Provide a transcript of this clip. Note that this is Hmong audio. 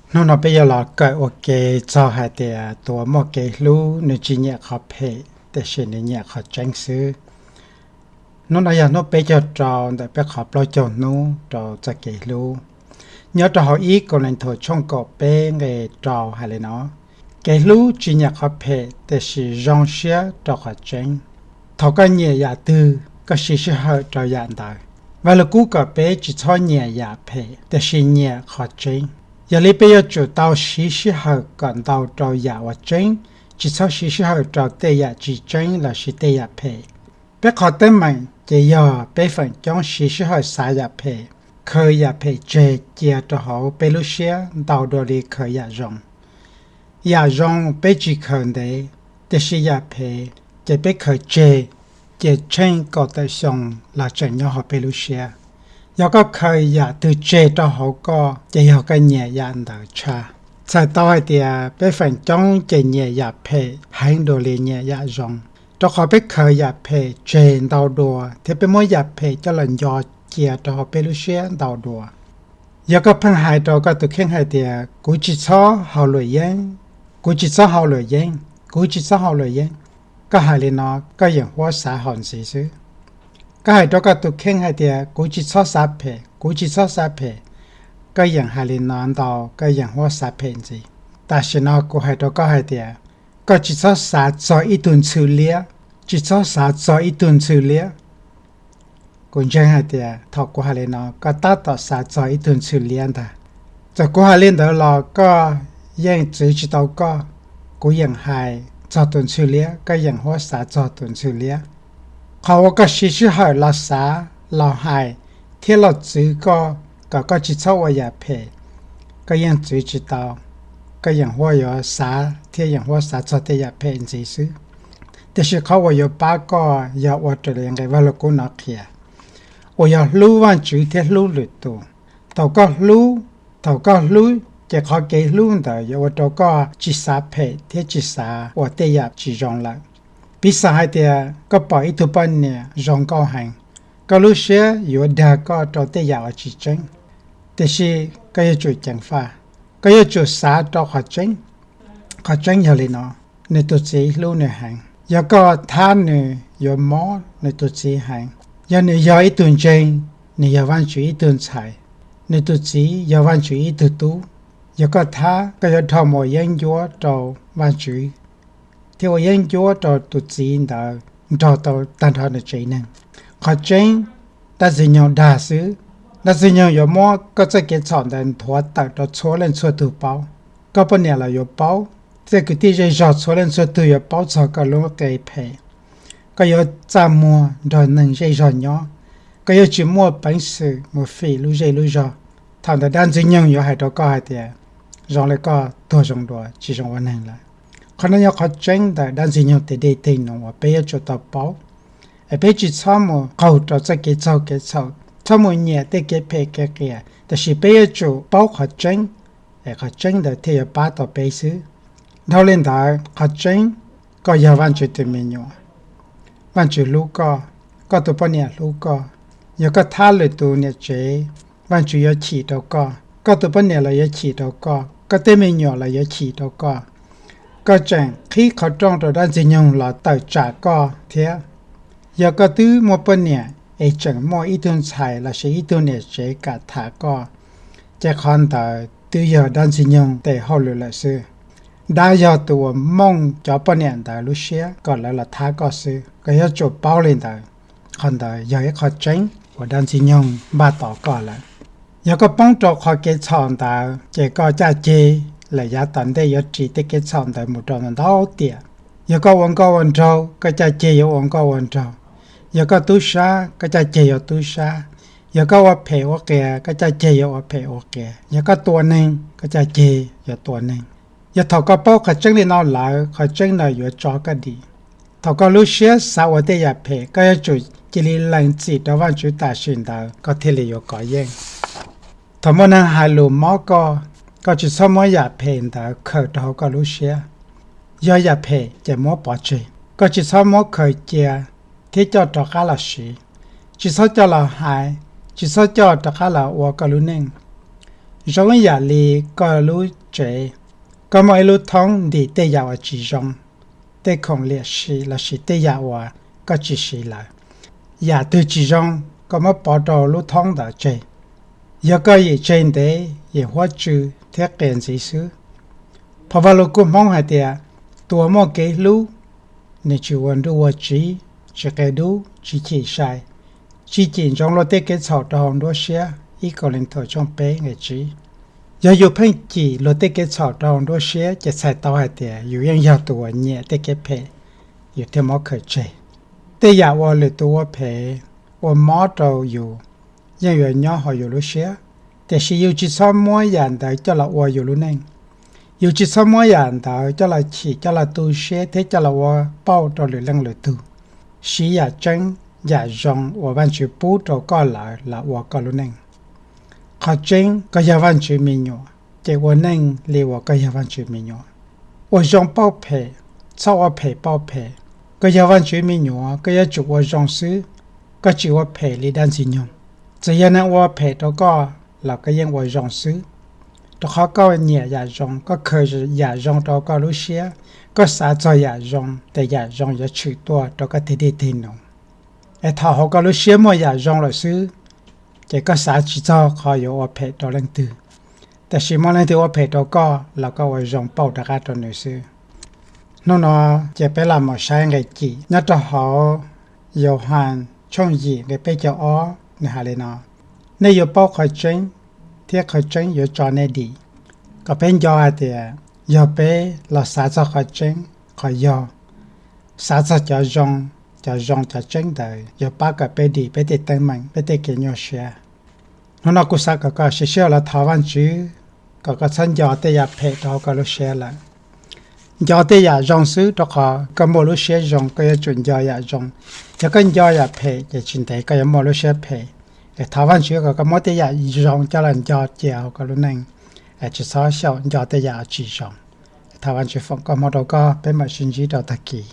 Hnub no peb yuav los kawm ua ke txog hais tias tus uas muaj kev hlub nws tsis nyiam qhov phem, tiam sis nws nyiam qhov tseeb xwb. Hnub no yog hnub peb caug rau ntawm peb qhov plaub caug hnub rau txoj kev hlub. Nyob rau hauv ib Kauleethaus tshooj kaum peb nqe rau hais li no: Kev hlub tsis nyiam qhov phem, tiam sis zoo siab rau qhov tseeb. Thaum koj nyiam yam twg, koj siv sij hawm rau yam ntawd. Vaj Lug Kub kom peb tsis txhob nyiam yam phem, tiam sis nyiam qhov tseeb. Yog li peb yuav tsum tau siv sij hawm kom ntau rau yam uas tseeb, tsis txhob siv sij hawm rau tej yam tsis tseeb lossis tej yam phem. Peb qhov teeb meem ces yog peb feem coob siv sij hawm xav yam phem, khaws yam phem tseg cia rau hauv peb lub siab ntau dua li khaws yam zoo. Yam zoo peb tsis khaws ntev, tiam sis yam phem ces peb khaws tseg, ces tsheej kaum tawm xyoo los tseem nyob hauv peb lub siab. Yog koj khaws yam twg tseg rau hauv koj, ces yog koj nyiam yam ntawd tshaj. Txhais tau hais tias peb feem coob ces nyiam yam phem heev dua li nyiam yam zoo, rau qhov peb khaws yam phem tseg ntau dua thiab peb muab yam phem coj los nco cia rau hauv peb lub siab ntau dua. Yog koj pheej hais rau koj tus kheej hais tias, kuv tsis txhob haus luam yeeb, kuv tsis txhob haus luam yeeb, kuv tsis txhob haus luam yeeb, koj hais li no, koj yeem huab xav haus ntxiv xwb. Koj hais rau koj tus kheej hais tias, kuv tsis txhob xav phem, kuv tsis txhob xav phem, koj yeem hais li no ntau, koj yeem huab xav phem ntxiv. Tam sim no kuv hais rau koj hais tias, koj tsis txhob xav txog ib tug ntxhw liab, tsis txhob xav txog ib tug ntxhw liab. Kuv ntseeg hais tias thaum kuv hais li no, koj tab tom xav txog ib tug ntxhw liab ntag. Txawm kuv hais li ntawd los koj yeej txwv tsis tau koj. Kuv yeem hais txog tus ntxhw liab, koj yeem huab xav txog tus ntxhw liab. Qhov uas koj siv sij hawm los xav, los hais, thiab los txwv koj kom koj tsis txhob ua yam phem, koj yeej txwv tsis tau. Koj yeem huab yuav xav thiab yeem huab xav txog tej yam phem ntxiv xwb. Tiam sis qhov uas yuav pab koj yog ua raws li nqe Vaj Lug Kub no qhia, uas yog hlub Vajtswv thiab hlub lwm tus. Thaum koj hlub, thaum koj hlub, ces qhov kev hlub ntawd yuav ua rau koj tsis xav phem thiab tsis xav ua tej yam tsis zoo lawm. Piv xam hais tias koj pom ib tug poj niam zoo nkauj heev, koj lub siab yuav dag koj rau tej yam uas tsis tseeb. Tiam sis koj yuav tsum ceev faj, koj yuav tsum xav rau qhov tseeb. Qhov tseeb yog li no: nws tus txiv hlub nws heev. Yog koj thab nws yuav mob nws tus txiv heev. Yog nws yog ib tug ntseeg, nws yog Vajtswv ib tug ntxhais, nws tus txiv yog Vajtswv ib tug tub, yog koj thab, koj yuav dhau mus ua yeeb ncuab rau Vajtswv thiab ua yeeb ncuab rau tus txiv ntawd nrog tau tag nrho nws tsev neeg. Qhov tseeb, dab Ntxwg Nyoog dag xwb. Dab Ntxwg Nyoog yuav muab koj txoj kev txhaum ntawd nthuav tawm rau txhua leej txhua tug paub. Koj poj niam los yuav paub, tej kwv tij zej zog txhua leej txhua tug yuav paub txog koj lub nqe phem. Koj yuav txaj muag nrog neeg zej zog nyob, koj yuav tsis muaj peev xwm mus fim lub zej lub zog. Thaum ntawd dab Ntxwg Nyoog yuav hais rau koj hais tias, zoo li koj tuag zoo dua, tsis zoo ua neeg lawm. Qhov no yog qhov tseeb ntawm dab Ntxwg Nyoog tes dej tes num uas peb yuav tsum tau paub, es peb tsis txhob mus qaug rau txoj kev txaug kev txhaum, txhob mus nyiam tej kev phem kev qias, tiam sis peb yuav tsum paub qhov tseeb, es qhov tseeb ntawd thiaj yuav pab tau peb xwb. Dhau li ntawd, qhov tseeb, koj yog Vajtswv tus me nyuam, Vajtswv hlub koj, koj tus poj niam hlub koj. Yog koj thab lwm tus niam tsev, Vajtswv yuav chim rau koj, koj tus poj niam los yuav chim rau koj, koj tej me nyuam los yuav chim rau koj. Koj tseem qhib qhov rooj rau dab Ntxwg Nyoog los tawm tsam koj thiab. Yog koj twb muaj poj niam es tseem muaj ib tug ntxhais lossis ib tug niam tsev kam tham koj, ces qhov ntawd twb yog dab Ntxwg Nyoog tes hauj lwm lawm xwb. Dab yog tus uas mooj cov poj niam ntawd lub siab kom lawv los thab koj xwb. Koj yuav tsum paub li ntawd. Qhov ntawd yog ib qho tseeb uas dab Ntxwg Nyoog npaj tos koj lawm. Yog koj poob rau qhov kev txhaum ntawd ces koj caj ceg lawm yav tom ntej yuav ris tej kev txhaum ntawd mus rau ntau tiam. Yog koj ua nkauj ua nraug, koj caj ceg yuav ua nkauj ua nraug. Yog koj tub sab, koj caj ceg yuav tub sab. Yog koj ua phem ua qias, koj caj ceg yuav ua phem ua qias. Yog koj tua neeg, koj caj ceg yuav tua neeg. Yog thaum koj paub qhov tseeb li no lawm, qhov tseeb no yuav tso koj dim. Thaum koj lub siab xav ua tej yam phem, koj yuav tsum cia li lees txim rau Vajtswv tam sim ntawd koj thiaj li yuav kov yeej. Thaum muaj neeg hais lus mob koj, koj tsis txhob muab yam phem ntawd khaws rau hauv koj lub siab. Yog yam phem ces muab pov tseg, koj tsis txhob muab khaws cia thiab coj rov qab los siv. Tsis txhob coj los hais, tsis txhob coj rov qab los ua koj lub neej. Zoo ib yam li koj lub tsev, koj muaj ib lub thoob ntim tej yam uas tsis zoo, tej khoom liam sim lossis tej yam uas koj tsis siv lawm. Yam twg tsis zoo, koj muab pov rau lub thoob ntawd tseg. Yog koj yim tseg ntev, yim huab tsw thiab qias ntxiv xwb. Phau Vaj Lug Kub Hmoob hais tias, tus uas muaj kev hlub, nws tsis ua nruj ua tsiv, tsis qia dub, tsis chim sai, tsis cim ntsoov luag tej kev txhaum rau hauv nruab siab. Ib Kauleethaus tshooj peb nqe tsib. Yog yus pheej cim luag tej kev txhaum rau hauv nruab siab ces txhais tau hais tias yus yeej yog tus uas nyiam tej kev phem, yus thiaj muab khaws tseg. Tej yam uas lwm tus ua phem, ua mob rau yus, yeej yuav nyob hauv yus lub siab, tiam sis yus tsis txhob muab yam ntawd coj los ua yus lub neej. Yus tsis txhob muab yam ntawd coj los chim, coj los tu siab thiab coj los ua pauj rau lwm leej lwm tug. Siv yam tseeb, yam zoo uas Vajtswv pub rau koj lawm los ua koj lub neej. Qhov tseeb, koj yog Vajtswv me nyuam, ces ua neej li uas koj yog Vajtswv me nyuam. Ua zoo pauj phem, txhob ua phem pauj phem. Koj yog Vajtswv me nyuam, koj yuav tsum ua zoo xwb, koj tsis ua phem li dab Ntxwg Nyoog. Txawm yog neeg ua phem rau koj los koj yeej ua zoo xwb, rau qhov koj nyiam yam zoo, koj khaws yam zoo rau koj lub siab, koj xav txog yam zoo ces yam zoo yuav tshwm tuaj rau koj tig dej tig num. Es thaum hauv koj lub siab muaj yam zoo lawm xwb, ces koj xav tsis txog qhov yuav ua phem rau leej twg. Tiam sis muaj leej twg ua phem rau koj los koj ua zoo pauj rov qab rau nws xwb. Hnub no ces peb los mus saib nqe cim nyob rau hauv Yauhas tshooj yim nqe peb caug ob, nws hais li no: Nej yuav paub qhov tseeb, thiab qhov tseeb yuav tso nej dim. Kom peb nco hais tias yog peb los xav txog qhov tseeb, qhov yog, xav txog cov zoo, cov zoo cov tseeb ntawd yuav pab kom peb dim peb tej teeb meem, peb tej kev nyuaj siab. Hnub no kuv xav kom koj siv sij hawm los thov Vajtswv kom koj txhob nco tej yam phem rau hauv koj lub siab lawm. Nco tej yam zoo xwb, rau qhov koj muaj lub siab zoo koj yuav tsum nco yam zoo. Yog koj nco yam phem ces tsis ntev koj yuav muaj lub siab phem. Es thov Vajtswv kom koj muab tej yam zoo coj los nco cia hauv koj lub neej, es tsis txhob xyaum nco tej yam tsis zoo. Thov Vajtswv foom koob hmoov rau koj, peb mam sib ntsib rau tag kis.